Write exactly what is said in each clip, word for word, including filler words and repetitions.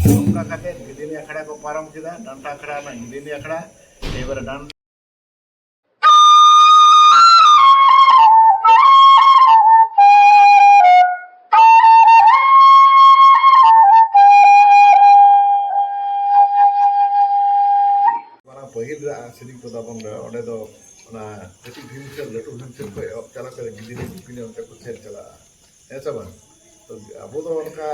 ᱱᱚᱝᱠᱟ ᱠᱟᱛᱮ ᱜᱤᱫᱤᱱᱤ ᱟᱠᱷᱲᱟ ᱠᱚ ᱯᱟᱨᱚᱢ ᱠᱮᱫᱟ, ᱰᱟᱱᱴᱟ ᱟᱠᱷᱲᱟ ᱨᱮᱱᱟᱜ ᱜᱤᱫᱤᱱᱤ ᱟᱠᱷᱲᱟ᱾ ᱮᱵᱟᱨᱮ ᱰᱟᱱ- ᱢᱟᱨᱟᱝ ᱯᱟᱹᱦᱤᱞ ᱨᱮ ᱥᱮᱨᱮᱧ ᱠᱚ ᱛᱟᱵᱚᱱ ᱨᱮ, ᱚᱸᱰᱮ ᱫᱚ ᱚᱱᱟ ᱠᱟᱹᱴᱤᱡ ᱵᱷᱤᱢᱥᱟᱹᱨ, ᱞᱟᱹᱴᱩ ᱵᱷᱤᱢᱥᱟᱹᱨ ᱠᱷᱚᱱ ᱮᱦᱚᱵ ᱪᱟᱞᱟᱣ ᱠᱟᱛᱮ ᱜᱤᱫᱽᱨᱟᱹ ᱜᱩᱯᱤ ᱚᱱᱛᱮ ᱠᱚ ᱥᱮᱱ ᱪᱟᱞᱟᱜᱼᱟ, ᱦᱮᱸ ᱥᱮ ᱵᱟᱝ? ᱛᱚ ᱟᱵᱚ ᱫᱚ ᱚᱱᱠᱟ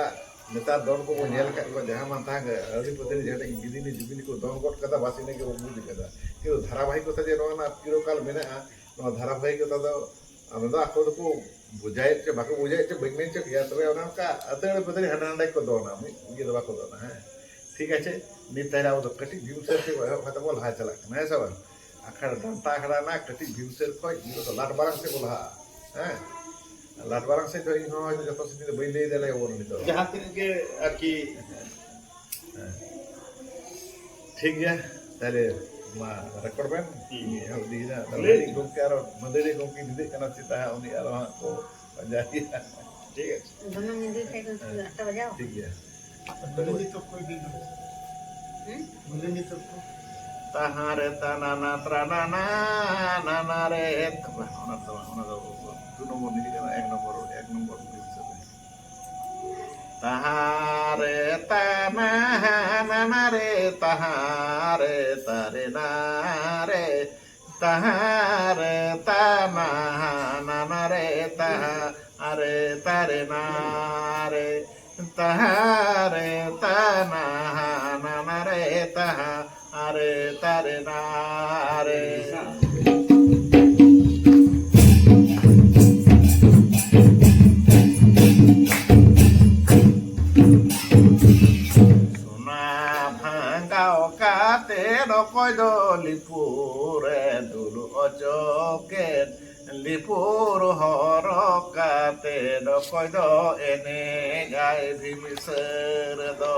ᱱᱮᱛᱟᱨ ᱫᱚᱱ ᱠᱚᱵᱚᱱ ᱧᱮᱞ ᱟᱠᱟᱫ ᱠᱚᱣᱟ, ᱡᱟᱦᱟᱸ ᱢᱟᱱ ᱛᱟᱦᱟᱸ ᱜᱮ ᱟᱹᱰᱤ ᱯᱟᱹᱛᱤᱨ ᱡᱟᱦᱟᱸ ᱜᱤᱫᱤᱱᱤ ᱡᱩᱵᱤᱱᱤ ᱠᱚ ᱫᱚᱱ ᱜᱚᱫ ᱠᱟᱫᱟ, ᱵᱟᱥ ᱤᱱᱟᱹ ᱜᱮᱵᱚᱱ ᱵᱩᱡᱽ ᱠᱟᱫᱟ᱾ ᱠᱤᱱᱛᱩ ᱫᱷᱟᱨᱟᱵᱟᱦᱤᱠᱚᱛᱟ ᱡᱮ ᱱᱚᱣᱟ ᱨᱮᱱᱟᱜ ᱪᱤᱨᱚᱠᱟᱞ ᱢᱮᱱᱟᱜᱼᱟ, ᱱᱚᱣᱟ ᱫᱷᱟᱨᱟᱵᱟᱦᱤᱠᱚᱛᱟ ᱫᱚ ᱟᱫᱚ ᱟᱠᱚ ᱫᱚᱠᱚ ᱵᱩᱡᱷᱟᱹᱣᱮᱫ ᱪᱚ ᱵᱟᱠᱚ ᱵᱩᱡᱷᱟᱹᱣᱮᱫ ᱪᱚ ᱵᱟᱹᱧ ᱢᱮᱱ ᱦᱚᱪᱚ ᱠᱮᱭᱟ, ᱛᱚᱵᱮ ᱚᱱᱮ ᱚᱱᱠᱟ ᱟᱹᱫᱟᱹᱲ ᱵᱟᱹᱫᱟᱹᱲ ᱦᱟᱸᱰᱮ ᱱᱟᱰᱮ ᱠᱚ ᱫᱚᱱᱟ, ᱢᱤᱫ ᱤᱭᱟᱹ ᱫᱚ ᱵᱟᱠᱚ ᱫᱚᱱᱟ᱾ ᱦᱮᱸ, ᱴᱷᱤᱠ ᱟᱪᱷᱮ, ᱱᱤᱛ ᱛᱟᱦᱞᱮ ᱟᱵᱚ ᱫᱚ ᱠᱟᱹᱴᱤᱡ ᱵᱷᱤᱢᱥᱟᱹᱨ ᱛᱮ ᱮᱦᱚᱵ ᱠᱟᱛᱮ ᱵᱚᱱ ᱞᱟᱦᱟ ᱪᱟᱞᱟᱜ ᱠᱟᱱᱟ, ᱦᱮᱸ ᱥᱮ ᱵᱟᱝ? ᱟᱠᱷᱲᱟ, ᱰᱟᱱᱴᱟ ᱟᱠᱷᱲᱟ ᱨᱮᱱᱟᱜ ᱠᱟᱹᱴᱤᱡ ᱵᱷᱤᱢᱥᱟᱹᱨ ᱠᱷᱚᱱ ᱱᱤᱛᱚᱜ ᱫᱚ ᱞᱟᱴ ᱵᱟᱨᱟᱝ ᱥᱮᱫ ᱵᱚᱱ ᱞᱟᱦᱟᱜᱼᱟ᱾ ᱦᱮᱸ, ᱞᱟᱴ ᱵᱟᱨᱟᱝ ᱥᱮᱫ ᱫᱚ ᱤᱧ ᱦᱚᱸ ᱦᱚᱭᱛᱳ ᱡᱚᱛᱚ ᱥᱮᱫ ᱫᱚ ᱵᱟᱹᱧ ᱞᱟᱹᱭ ᱫᱟᱲᱮᱭᱟᱵᱚᱱᱟ ᱱᱤᱛᱚᱜ᱾ ᱡᱟᱦᱟᱸ ᱛᱤᱱᱟᱹᱜ ᱜᱮ ᱟᱨᱠᱤ᱾ ᱦᱮᱸ, ᱴᱷᱤᱠ ᱜᱮᱭᱟ, ᱛᱟᱦᱞᱮ ᱢᱟ ᱨᱮᱠᱚᱨᱰ ᱵᱮᱱ᱾ ᱦᱩᱸ᱾ ᱤᱧ ᱮᱦᱚᱵ ᱤᱫᱤᱭᱮᱫᱟ᱾ ᱞᱟᱹᱭ ᱢᱟᱹᱫᱟᱹᱲᱤ ᱵᱤᱱ᱾ ᱜᱚᱢᱠᱮ ᱟᱨᱚ, ᱢᱟᱹᱫᱟᱹᱲᱤ ᱜᱚᱢᱠᱮ ᱵᱷᱤᱸᱫᱟᱹᱜ ᱠᱟᱱᱟ ᱪᱮᱛᱟ ᱦᱟᱸᱜ, ᱩᱱᱤ ᱟᱨᱚ ᱦᱟᱸᱜ ᱠᱚ ᱯᱟᱸᱡᱟᱭᱮᱭᱟ᱾ ᱴᱷᱤᱠ ᱟᱪᱷᱮ᱾ ᱫᱚᱢᱮ ᱧᱤᱫᱟᱹ ᱠᱷᱟᱡ ᱫᱚ ᱦᱮᱸ᱾ ᱟᱴᱴᱟ ᱵᱟᱡᱟᱣ᱾ ᱴᱷᱤᱠ ᱜᱮᱭᱟ᱾ ᱢᱟᱹᱫᱟᱹᱲᱤ ᱛᱚᱠᱚ ᱤᱫᱤ ᱫᱚ᱾ ᱦᱩᱸ? ᱢᱟᱹᱫᱟᱹᱲᱤ ᱛᱚᱠᱚ᱾ ᱛᱟᱦᱟᱸ ᱨᱮ ᱛᱟᱱᱟ ᱱᱟ ᱛᱨᱟ ᱱᱟ ᱱᱟ, ᱱᱟ ᱱᱟ ᱨᱮ, ᱵᱟᱝ, ᱚᱱᱟ ᱫᱚ ᱵᱟᱝ, ᱚᱱᱟ ᱫᱚ ᱫᱩ ᱱᱚᱢᱵᱚᱨ ᱤᱫᱤ ᱠᱟᱱᱟ, ᱮᱠ ᱱᱚᱢᱵᱚᱨ, ᱮᱠ ᱱᱚᱢᱵᱚᱨ ᱵᱤᱞ ᱥᱮ ᱵᱟᱝ? ᱛᱟᱦᱟᱸ ᱨᱮ ᱛᱟᱱᱟ ᱱᱟᱱᱟ ᱨᱮ ᱛᱟᱦᱟᱸ ᱨᱮ ᱛᱟᱨᱮ ᱱᱟ ᱨᱮ ᱛᱟᱦᱟᱸ ᱨᱮ ᱛᱟᱱᱟ ᱱᱟᱱᱟ ᱨᱮ ᱛᱟᱦᱟᱸ ᱨᱮ ᱛᱟᱨᱮ ᱱᱟ ᱨᱮ ᱛᱟᱦᱟᱸ ᱨᱮ ᱛᱟᱱᱟ ᱱᱟᱱᱟ ᱨᱮ ᱛᱟᱦᱟᱸ ᱟᱨᱮ ᱛᱟᱨᱮ ᱱᱟᱨᱮ᱾ ᱥᱚᱱᱟ ᱵᱷᱟᱸᱜᱟᱣ ᱠᱟᱛᱮ ᱚᱠᱚᱭ ᱫᱚ ᱞᱤᱯᱩᱨ ᱮ ᱫᱩᱞ ᱚᱪᱚ ᱠᱮᱫ᱾ ᱞᱤᱯᱩᱨ ᱦᱚᱨᱚᱜ ᱠᱟᱛᱮ ᱚᱠᱚᱭ ᱫᱚ ᱮᱱᱮᱡᱟᱭ ᱵᱷᱤᱢ ᱥᱟᱹᱨ ᱫᱚ᱾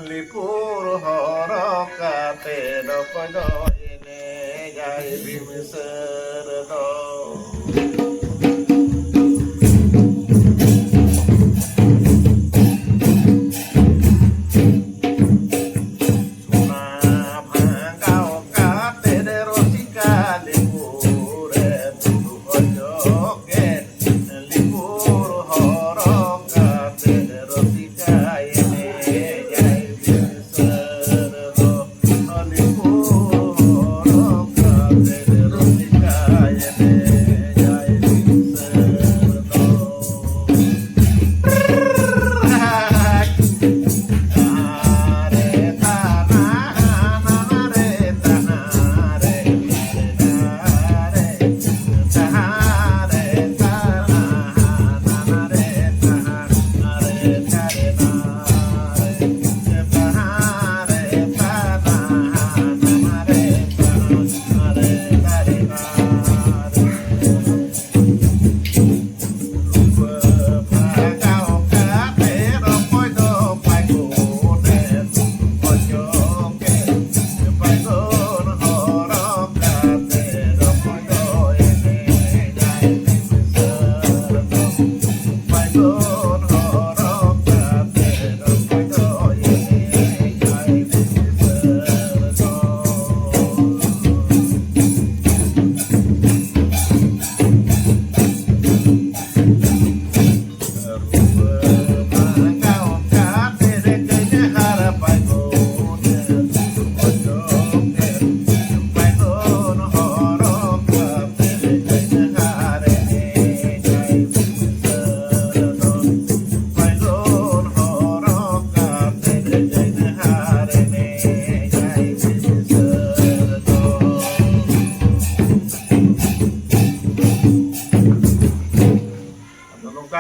ᱞᱤᱯᱩᱨ ᱦᱚᱨᱚᱜ ᱠᱟᱛᱮ ᱚᱠᱚᱭ ᱫᱚ ᱮᱱᱮᱡᱟᱭ ᱵᱷᱤᱢ ᱥᱟᱹᱨ ᱫᱚ᱾ ᱚᱱᱟ ᱵᱷᱟᱸᱜᱟᱣ ᱠᱟᱛᱮ ᱨᱚᱥᱤᱠᱟ ᱞᱤᱯᱩᱨ ᱮ ᱫᱩᱲᱩᱵ ᱚᱪᱚ ᱠᱮᱫ᱾ ᱞᱤᱯᱩᱨ ᱦᱚᱨᱚᱜ ᱠᱟᱛᱮ ᱨᱚᱥᱤᱠᱟ ᱮᱱᱮᱡᱟᱭ ᱵᱤᱥᱟᱹᱨ ᱫᱚ᱾ ᱞᱤᱯᱩᱨ ᱦᱚᱨᱚᱜ ᱠᱟᱛᱮ ᱨᱚᱥᱤᱠᱟ ᱮᱱᱮᱡᱟᱭ ᱵᱤᱥᱟᱹᱨ ᱫᱚ᱾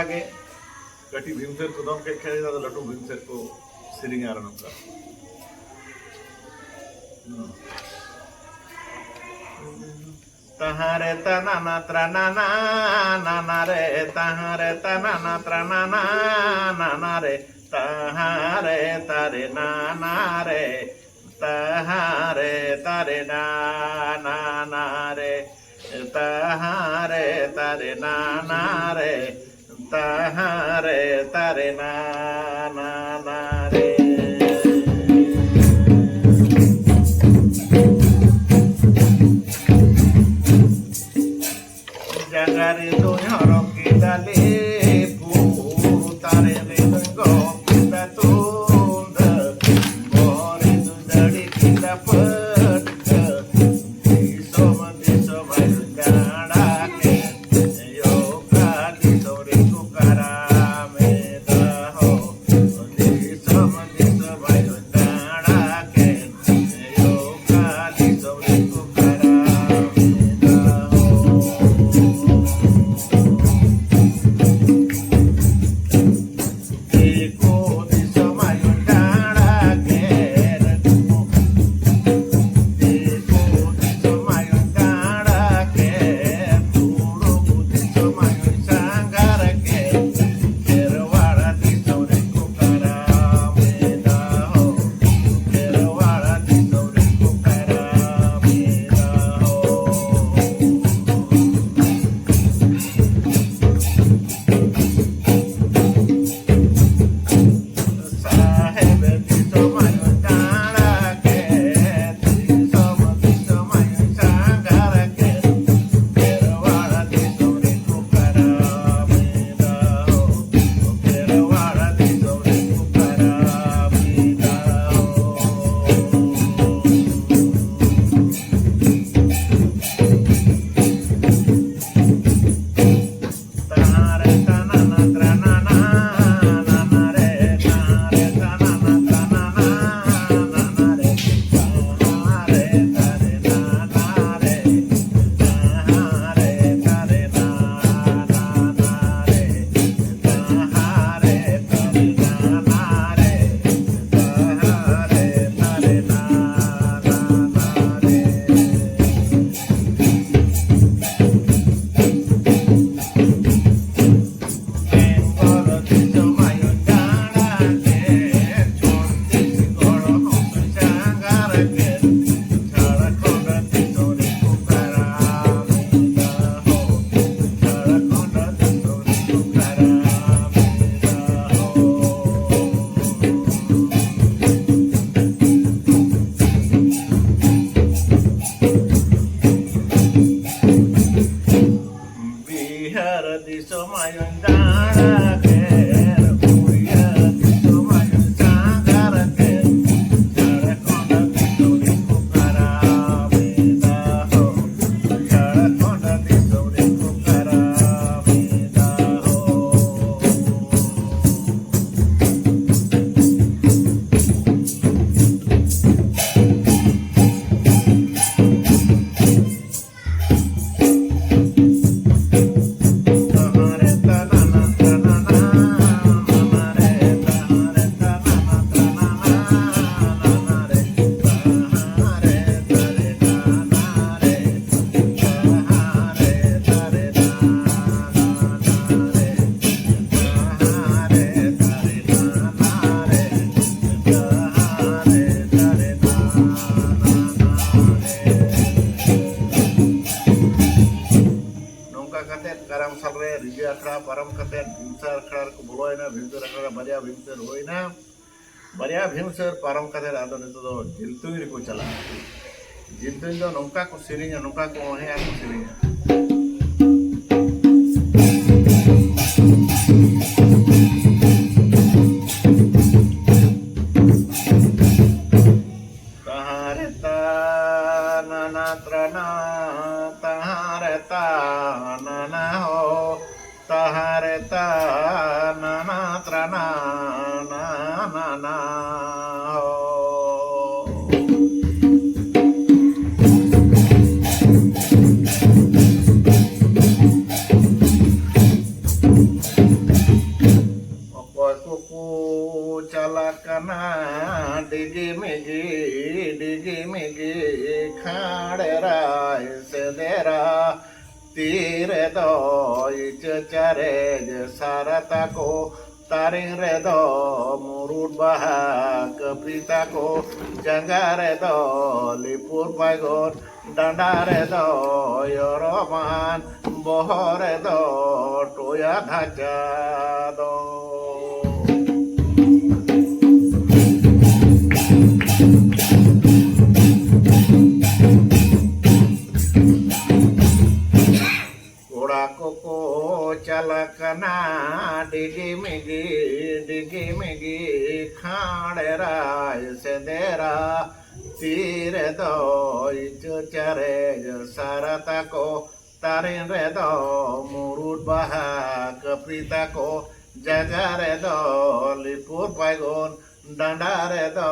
ᱜᱮ ᱠᱟᱹᱴᱤᱡ ᱵᱷᱤᱢᱥᱮᱨ ᱠᱚ ᱫᱚᱱ ᱠᱮᱫ ᱠᱷᱟᱱ, ᱟᱫᱚ ᱞᱟᱹᱴᱩ ᱵᱷᱤᱢᱥᱮᱨ ᱠᱚ ᱥᱮᱨᱮᱧᱟ ᱟᱨ ᱱᱚᱝᱠᱟ᱾ ᱦᱩᱸ᱾ ᱛᱟᱦᱟᱨᱮ ᱛᱟᱱᱟᱱᱟ ᱛᱨᱟᱱᱟᱱᱟ ᱱᱟᱱᱟ ᱨᱮ, ᱛᱟᱦᱟᱨᱮ ᱛᱟᱱᱟᱱᱟ ᱛᱨᱟᱱᱟᱱᱟ ᱱᱟᱱᱟ ᱨᱮ, ᱛᱟᱦᱟᱨᱮ ᱛᱟᱨᱮ ᱱᱟᱱᱟ ᱨᱮ, ᱛᱟᱦᱟᱨᱮ ᱛᱟᱨᱮ ᱱᱟᱱᱟ ᱨᱮ, ᱛᱟᱦᱟᱨᱮ ᱛᱟᱨᱮ ᱱᱟᱱᱟ ᱨᱮ, ᱛᱟᱦᱟᱨᱮ ᱛᱟᱨᱮ ᱱᱟᱱᱟ ᱨᱮ᱾ ᱡᱟᱸᱜᱟ ᱨᱮᱫᱚᱧ ᱦᱚᱨᱚᱜ ᱠᱮᱫᱟ ᱞᱮᱵᱩ, ᱛᱟᱨᱮ ᱨᱮᱫᱚᱧ ᱜᱚᱜ ᱠᱮᱫᱟ ᱛᱩᱢᱫᱟᱹᱜ, ᱵᱚᱦᱚᱜ ᱨᱮᱫᱚᱧ ᱫᱟᱲᱮ ᱠᱮᱫᱟ ᱯᱟᱹᱴᱠᱟᱹ᱾ ᱫᱤᱥᱚᱢ ᱫᱤᱥᱚᱢ ᱟᱭᱳᱧ ᱫᱟᱬᱟ ᱠᱮᱫ, ᱚᱠᱟ ᱫᱤᱥᱚᱢ ᱨᱮᱠᱚ ᱠᱟᱨᱟᱢᱮᱫᱟ ᱦᱳ᱾ ᱫᱤᱥᱚᱢ ᱫᱤᱥᱚᱢ ᱟᱭᱳᱧ ᱫᱟᱬᱟ ᱠᱮᱫ, ᱚᱠᱟ ᱫᱤᱥᱚᱢ ᱨᱮᱠᱚ ᱠᱟᱨᱟᱢᱮᱫᱟ ᱦᱳ᱾ ᱫᱤᱥᱚᱢ ᱟᱭᱳᱧ ᱫᱟᱬᱟ ᱠᱮᱫ, ᱯᱩᱲᱤᱭᱟᱹ ᱫᱤᱥᱚᱢ ᱟᱭᱳᱧ ᱥᱟᱸᱜᱷᱟᱨ ᱠᱮᱫ, ᱡᱷᱟᱲᱠᱷᱚᱸᱰ ᱫᱤᱥᱚᱢ ᱨᱮᱠᱚ ᱠᱟᱨᱟᱢᱮᱫᱟ ᱦᱳ, ᱡᱷᱟᱲᱠᱷᱚᱸᱰ ᱫᱤᱥᱚᱢ ᱨᱮᱠᱚ ᱠᱟᱨᱟᱢᱮᱫᱟ ᱦᱳ᱾ ᱱᱚᱝᱠᱟ ᱠᱟᱛᱮᱫ ᱠᱟᱨᱟᱢ ᱥᱟᱞ ᱨᱮ ᱨᱤᱡᱟᱹ ᱟᱠᱷᱲᱟ ᱯᱟᱨᱚᱢ ᱠᱟᱛᱮᱫ ᱵᱷᱤᱢᱥᱟᱨ ᱟᱠᱷᱲᱟ ᱨᱮᱠᱚ ᱵᱚᱞᱚᱭᱮᱱᱟ᱾ ᱵᱷᱤᱢᱥᱟᱨ ᱟᱠᱷᱲᱟ ᱨᱮ ᱵᱟᱨᱭᱟ ᱵᱷᱤᱢᱥᱟᱨ ᱦᱩᱭᱱᱟ᱾ ᱵᱟᱨᱭᱟ ᱵᱷᱤᱢᱥᱟᱨ ᱯᱟᱨᱚᱢ ᱠᱟᱛᱮᱫ ᱟᱫᱚ ᱱᱤᱛᱚᱜ ᱫᱚ ᱡᱤᱞᱛᱩᱝ ᱨᱮᱠᱚ ᱪᱟᱞᱟᱜᱼᱟ᱾ ᱡᱤᱞᱛᱩᱝ ᱫᱚ ᱱᱚᱝᱠᱟ ᱠᱚ ᱥᱮᱨᱮᱧᱟ, ᱱᱚᱝᱠᱟ ᱠᱚ ᱚᱬᱦᱮᱜᱼᱟ, ᱠᱚ ᱥᱮᱨᱮᱧᱟ᱾ ᱛᱟᱦᱟᱨᱮ ᱛᱟ ᱱᱟᱱᱟ ᱛᱨᱟᱱᱟ, ᱛᱟᱦᱟᱨᱮ ᱛᱟ ᱱᱟᱱᱟ ᱦᱳ, ᱛᱟᱦᱟᱨᱮ ᱛᱟ ᱱᱟᱱᱟ ᱛᱨᱟᱱᱟ ᱱᱟᱱᱟ ᱦᱳ᱾ ᱚᱠᱚᱭ ᱠᱚᱠᱚ ᱪᱟᱞᱟᱜ ᱠᱟᱱᱟ ᱰᱤᱜᱤ ᱢᱤᱜᱤ, ᱰᱤᱜᱤ ᱢᱤᱜᱤ, ᱠᱷᱟᱸᱲᱮ ᱨᱟᱭ ᱥᱮᱸᱫᱮᱨᱟ᱾ ᱛᱤ ᱨᱮᱫᱚ ᱤᱪᱟᱹ ᱪᱟᱨᱮᱡ ᱥᱟᱨᱟ ᱛᱟᱠᱚ, ᱛᱟᱨᱮᱝ ᱨᱮᱫᱚ ᱢᱩᱨᱩᱫ ᱵᱟᱦᱟ ᱠᱟᱹᱯᱤ ᱛᱟᱠᱚ, ᱡᱟᱸᱜᱟ ᱨᱮᱫᱚ ᱞᱤᱯᱩᱨ ᱯᱟᱭᱜᱚᱱ, ᱰᱟᱸᱰᱟ ᱨᱮᱫᱚ ᱭᱚᱨᱚᱢᱟᱱ, ᱵᱚᱦᱚᱜ ᱨᱮᱫᱚ ᱴᱚᱭᱟ ᱫᱷᱟᱪᱟ ᱫᱚ᱾ ᱠᱚᱲᱟ ᱠᱚ ᱠᱚ ᱪᱟᱞᱟᱜ ᱠᱟᱱᱟ ᱰᱤᱜᱤ ᱢᱤᱜᱤ, ᱰᱤᱜᱤ ᱢᱤᱜᱤ, ᱠᱷᱟᱸᱲᱮᱨᱟᱭ ᱥᱮᱸᱫᱮᱨᱟ᱾ ᱛᱤ ᱨᱮᱫᱚ ᱤᱪᱟᱹ ᱪᱟᱨᱮᱡ ᱥᱟᱨᱟ ᱛᱟᱠᱚ, ᱛᱟᱨᱮᱱ ᱨᱮᱫᱚ ᱢᱩᱨᱩᱫ ᱵᱟᱦᱟ ᱠᱟᱹᱯᱤ ᱛᱟᱠᱚ, ᱡᱟᱸᱜᱟ ᱨᱮᱫᱚ ᱞᱤᱯᱩᱨ ᱯᱟᱭᱜᱚᱱ, ᱰᱟᱸᱰᱟ ᱨᱮᱫᱚ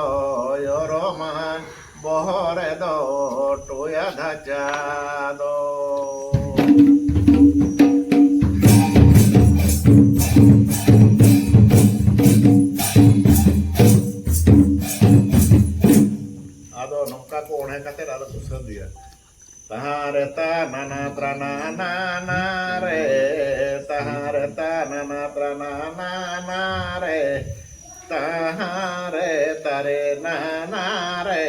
ᱚᱨᱚᱢᱟᱱ, ᱵᱚᱦᱚᱜ ᱨᱮᱫᱚ ᱴᱚᱭᱟ ᱫᱷᱟᱪᱟ ᱫᱚ᱾ ᱟᱫᱚ ᱱᱚᱝᱠᱟ ᱠᱚ ᱚᱬᱦᱮ ᱠᱟᱛᱮ ᱟᱫᱚ ᱠᱚ ᱥᱟᱹᱛ ᱮᱭᱟ᱾ ᱛᱟᱦᱟᱸ ᱨᱮ ᱛᱟ ᱱᱟᱱᱟ ᱛᱨᱟ ᱱᱟ ᱱᱟ ᱱᱟ ᱨᱮ, ᱛᱟᱦᱟᱸ ᱨᱮ ᱛᱟ ᱱᱟᱱᱟ ᱛᱨᱟ ᱱᱟ ᱱᱟ ᱱᱟ ᱨᱮ, ᱛᱟᱦᱟᱸ ᱨᱮ ᱛᱟᱨᱮ ᱱᱟ ᱱᱟ ᱨᱮ,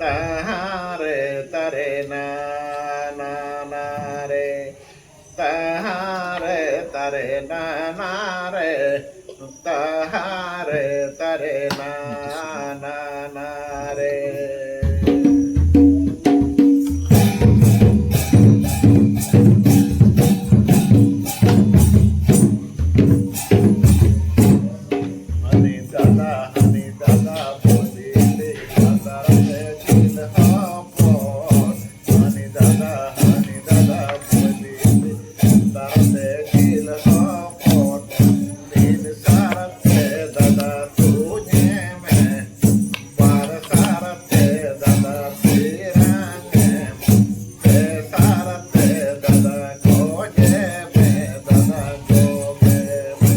ᱛᱟᱦᱟᱸ ᱨᱮ ᱛᱟᱨᱮ ᱱᱟ ᱱᱟ ᱱᱟ ᱨᱮ, ᱛᱟᱦᱟᱸ ᱨᱮ ᱛᱟᱨᱮ ᱱᱟ ᱱᱟ ᱨᱮ᱾ ᱛᱟᱦᱟᱸ ᱨᱮ ᱛᱟᱨᱮ ᱱᱟ ᱱᱟ ᱱᱟ ᱨᱮ᱾ ᱦᱟᱹᱱᱤ ᱫᱟᱫᱟ, ᱦᱟᱹᱱᱤ ᱫᱟᱫᱟ, ᱵᱚᱞᱤ ᱞᱮ ᱞᱟᱛᱟᱨ ᱨᱮ ᱡᱤᱞ ᱦᱚᱯᱚᱱ᱾ ᱦᱟᱹᱱᱤ ᱫᱟᱫᱟ, ᱦᱟᱹᱱᱤ ᱫᱟᱫᱟ, ᱵᱚᱞᱤ ᱞᱮ ᱞᱟᱛᱟᱨ ᱨᱮ ᱡᱤᱞ ᱦᱚᱯᱚᱱ᱾ ᱢᱤᱫ ᱥᱟᱨ ᱛᱮ ᱫᱟᱫᱟ ᱛᱩᱧᱮ ᱢᱮ, ᱵᱟᱨ ᱥᱟᱨ ᱛᱮ ᱫᱟᱫᱟ ᱛᱤᱨᱟᱝ ᱮᱢ, ᱯᱮ ᱥᱟᱨ ᱛᱮ ᱫᱟᱫᱟ ᱜᱚᱡᱮ ᱢᱮ, ᱫᱟᱫᱟ ᱜᱚᱡᱮ ᱢᱮ᱾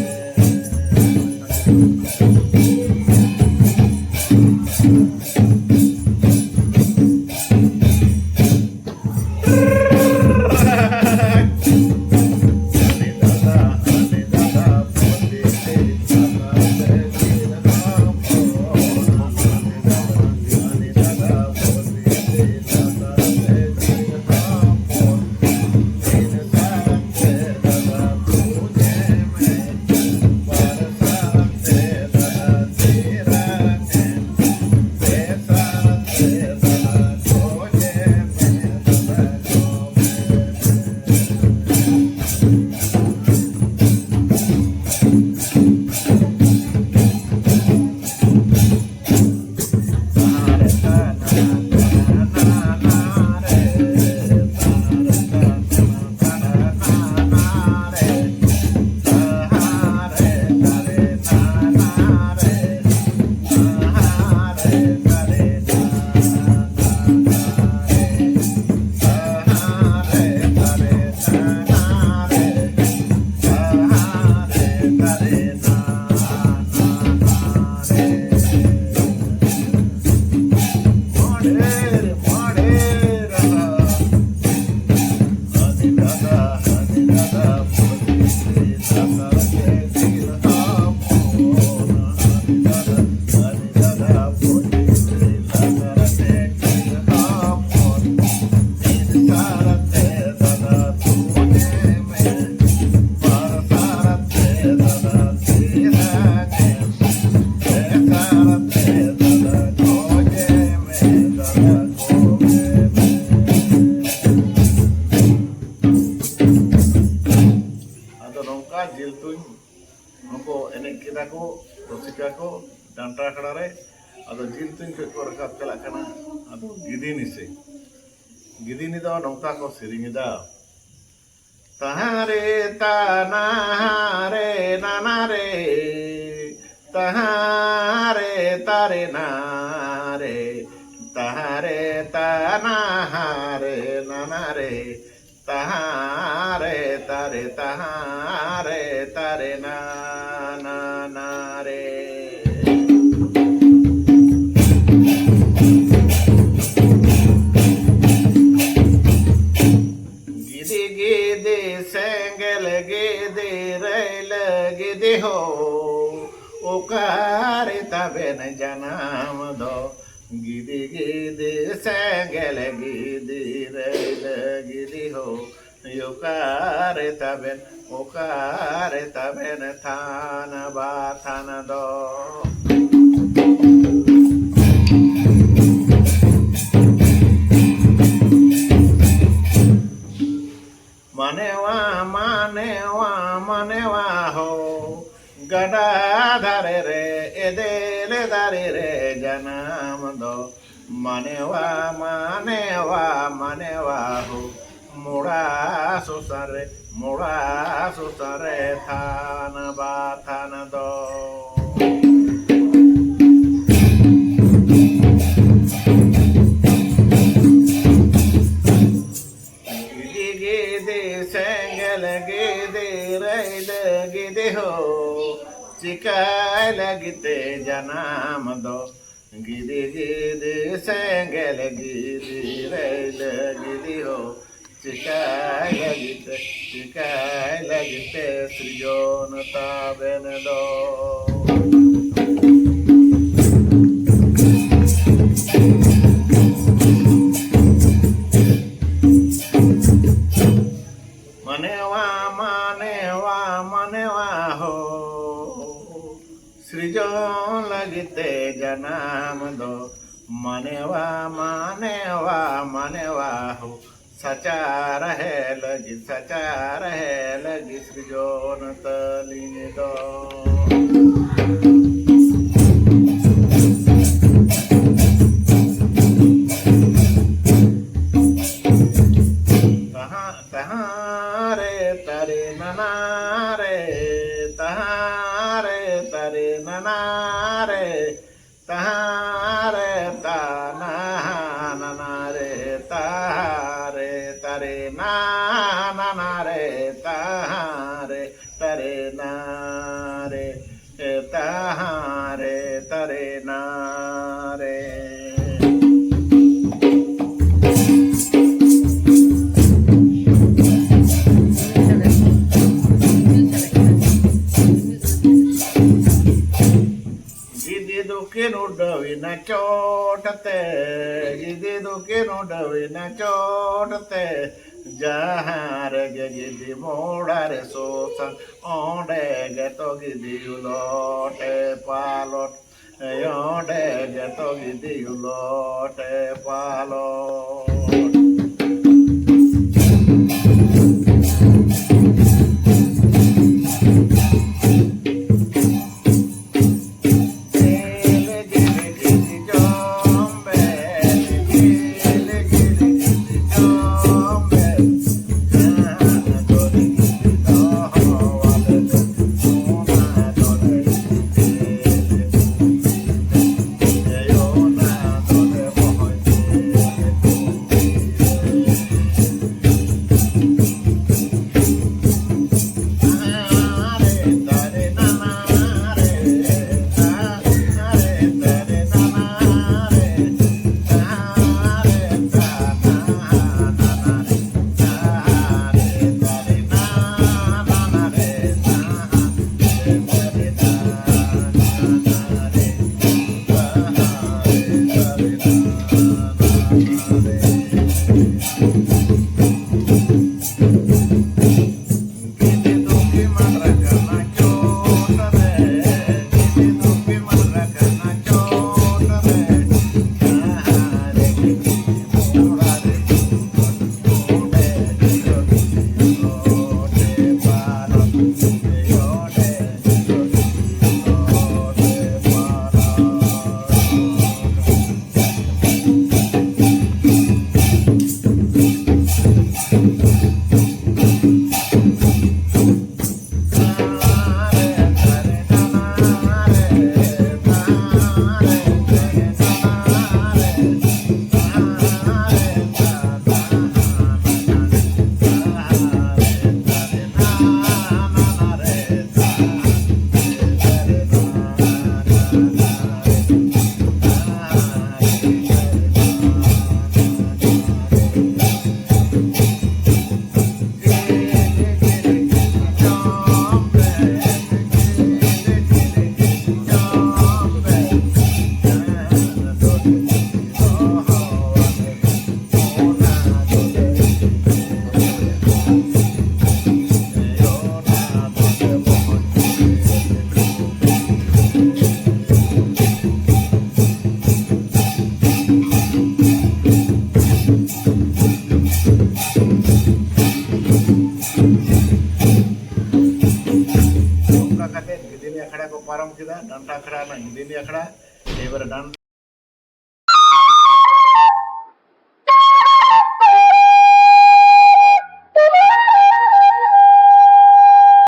ᱚᱱᱠᱟ ᱡᱤᱞ ᱛᱩᱧ ᱦᱚᱸᱠᱚ ᱮᱱᱮᱡ ᱠᱮᱫᱟ ᱠᱚ, ᱨᱩᱥᱤᱠᱟ ᱠᱚ ᱰᱟᱱᱴᱟ ᱟᱠᱷᱲᱟ ᱨᱮ᱾ ᱟᱫᱚ ᱡᱤᱞ ᱛᱩᱧ ᱠᱷᱚᱱ ᱠᱚ ᱨᱟᱠᱟᱵ ᱪᱟᱞᱟᱜ ᱠᱟᱱᱟ ᱟᱫᱚ ᱜᱤᱫᱤ ᱱᱤᱥᱮ᱾ ᱜᱤᱫᱤ ᱱᱤ ᱫᱚ ᱱᱚᱝᱠᱟ ᱠᱚ ᱥᱮᱨᱮᱧ ᱮᱫᱟ᱾ ᱛᱟᱦᱟᱸ ᱨᱮ ᱛᱟᱱᱟ ᱦᱟᱸ ᱨᱮ ᱱᱟᱱᱟ ᱨᱮ, ᱛᱟᱦᱟᱸ ᱨᱮ ᱛᱟᱨᱮ ᱱᱟ ᱨᱮ, ᱛᱟᱦᱟᱸ ᱨᱮ ᱛᱟᱱᱟ ᱦᱟᱸ ᱨᱮ ᱱᱟᱱᱟ ᱨᱮ, ᱛᱟᱦᱟᱸ ᱨᱮ ᱛᱟᱨᱮ ᱛᱟᱦᱟᱸ ᱨᱮ ᱛᱟᱨᱮ ᱱᱟ ᱱᱟ ᱱᱟ ᱨᱮ᱾ ᱜᱤᱫᱤ ᱜᱤᱫᱤ ᱥᱮᱸᱜᱮᱞ ᱜᱤᱫᱤ ᱨᱟᱹᱭᱞᱟᱹ ᱜᱤᱫᱤ ᱦᱳ, ᱚᱠᱟᱨᱮ ᱛᱟᱵᱮᱱ ᱡᱟᱱᱟᱢ ᱫᱚ? ᱜᱤᱫᱤ ᱜᱤᱫᱤ ᱥᱮᱸᱜᱮᱞ ᱜᱤᱫᱤ ᱨᱟᱹᱭᱞᱟᱹ ᱜᱤᱫᱤ ᱦᱳ, ᱚᱠᱟᱨᱮ ᱛᱟᱵᱮᱱ, ᱚᱠᱟᱨᱮ ᱛᱟᱵᱮᱱ ᱛᱷᱟᱱ ᱵᱟᱛᱷᱟᱱ ᱫᱚ? ᱢᱟᱱᱮᱣᱟ, ᱢᱟᱱᱮᱣᱟ, ᱢᱟᱱᱮᱣᱟ ᱦᱳ, ᱜᱟᱰᱟ ᱫᱷᱟᱨᱮ ᱨᱮ ᱮᱫᱮᱞ ᱫᱟᱨᱮ ᱨᱮ ᱡᱟᱱᱟᱢ ᱫᱚ᱾ ᱢᱟᱱᱮᱣᱟ, ᱢᱟᱱᱮᱣᱟ, ᱢᱟᱱᱮᱣᱟ ᱦᱳ, ᱢᱚᱲᱟ ᱥᱚᱥᱟ ᱨᱮ, ᱢᱚᱲᱟ ᱥᱚᱥᱟ ᱨᱮ ᱛᱷᱟᱱ ᱵᱟᱛᱷᱟᱱ ᱫᱚ᱾ ᱜᱤᱫᱤ ᱜᱤᱫᱤ ᱥᱮᱸᱜᱮᱞ ᱜᱤᱫᱤ ᱨᱟᱹᱭᱞᱟᱹ ᱜᱤᱫᱤ ᱦᱳ, ᱪᱤᱠᱟᱹᱭ ᱞᱟᱹᱜᱤᱫ ᱛᱮ ᱡᱟᱱᱟᱢ ᱫᱚ? ᱜᱤᱫᱤ ᱜᱤᱫᱤ ᱥᱮᱸᱜᱮᱞ ᱜᱤᱫᱤ ᱨᱟᱹᱭᱞᱟᱹ ᱜᱤᱫᱤ ᱦᱳ, ᱪᱤᱠᱟᱹᱭ ᱞᱟᱹᱜᱤᱫ ᱛᱮ, ᱪᱤᱠᱟᱹᱭ ᱞᱟᱹᱜᱤᱫ ᱛᱮ ᱥᱤᱨᱡᱚᱱ ᱛᱟᱵᱮᱱ ᱫᱚ? ᱢᱟᱱᱮᱣᱟ, ᱢᱟᱱᱮᱣᱟ, ᱢᱟᱱᱮᱣᱟ ᱦᱳ, ᱥᱤᱨᱡᱚᱱ ᱞᱟᱹᱜᱤᱫ ᱛᱮ ᱡᱟᱱᱟᱢ ᱫᱚ᱾ ᱢᱟᱱᱮᱣᱟ, ᱢᱟᱱᱮᱣᱟ, ᱢᱟᱱᱮᱣᱟ ᱦᱳ, ᱥᱟᱪᱟᱨᱦᱮ ᱞᱟᱹᱜᱤᱫ, ᱥᱟᱪᱟᱨᱦᱮ ᱞᱟᱹᱜᱤᱫ ᱥᱤᱨᱡᱚᱱ ᱛᱟᱹᱞᱤᱧ ᱫᱚ᱾ ᱛᱟᱦᱟᱸ, ᱛᱟᱦᱟᱸ ᱨᱮ ᱛᱟᱨᱮ ᱱᱟᱱᱟ ᱨᱮ, ᱛᱟᱦᱟᱸ ᱨᱮ ᱛᱟᱨᱮ ᱱᱟᱱᱟ ᱨᱮ, ᱛᱟᱦᱟᱸ ᱨᱮ ᱛᱟᱱᱟ ᱱᱟᱱᱟ ᱨᱮ, ᱛᱟᱦᱟᱸ ᱨᱮ ᱛᱟᱨᱮ ᱱᱟ ᱱᱟᱱᱟ ᱨᱮ, ᱛᱟᱦᱟᱸ ᱨᱮ ᱛᱟᱨᱮ ᱱᱟ ᱨᱮ, ᱛᱟᱦᱟᱸ ᱨᱮ ᱛᱟᱨᱮ ᱱᱟ ᱨᱮ᱾ ᱜᱤᱫᱤ ᱫᱚᱠᱤᱱ ᱩᱰᱟᱹᱣᱮᱱᱟ ᱪᱚᱴ ᱛᱮ, ᱜᱤᱫᱤ ᱫᱚᱠᱤᱱ ᱩᱰᱟᱹᱣᱮᱱᱟ ᱪᱚᱴ ᱛᱮ, ᱡᱟᱦᱟᱸ ᱨᱮᱜᱮ ᱜᱤᱫᱤ ᱢᱚᱲᱟ ᱨᱮ ᱥᱳᱥᱟᱱ, ᱚᱸᱰᱮ ᱜᱮᱛᱚ ᱜᱤᱫᱤ ᱩᱞᱚᱴᱮ ᱯᱟᱞᱚᱴ, ᱚᱸᱰᱮ ᱜᱮᱛᱚ ᱜᱤᱫᱤ ᱩᱞᱚᱴᱮ ᱯᱟᱞᱚᱴ᱾ ᱠᱮᱫᱟ, ᱰᱟᱱᱴᱟ ᱟᱠᱷᱲᱟ ᱨᱮᱱᱟᱜ ᱜᱤᱫᱟᱹᱱᱤ ᱟᱠᱷᱲᱟ, ᱮᱵᱟᱨᱮ ᱰᱟᱱ